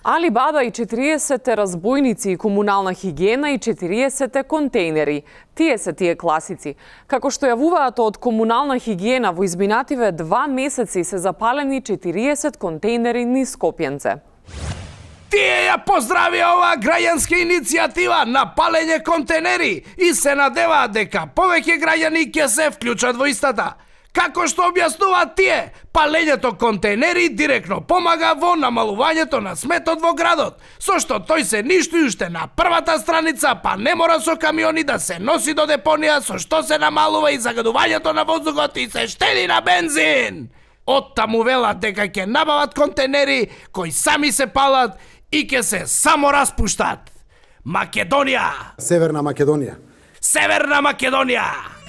Али Баба и 40 разбойници и комунална хигиена и 40 контейнери. Тие се тие класици. Како што јавуваат од комунална хигиена, во изминативе 2 месеци се запалени 40 контейнери низ Скопјенце. Тие ја поздравија оваа граѓанска иницијатива на палење контейнери и се надеваат дека повеќе граѓани ќе се вклучат во истата. Како што објаснуваат тие, палењето контейнери директно помага во намалувањето на сметот во градот, со што тој се ништуи уште на првата страница, па не мора со камиони да се носи до депонија, со што се намалува и загадувањето на воздухот и се штеди на бензин. Оттаму велат дека ќе набават контейнери кои сами се палат и ќе се само распуштат. Македонија! Северна Македонија! Северна Македонија!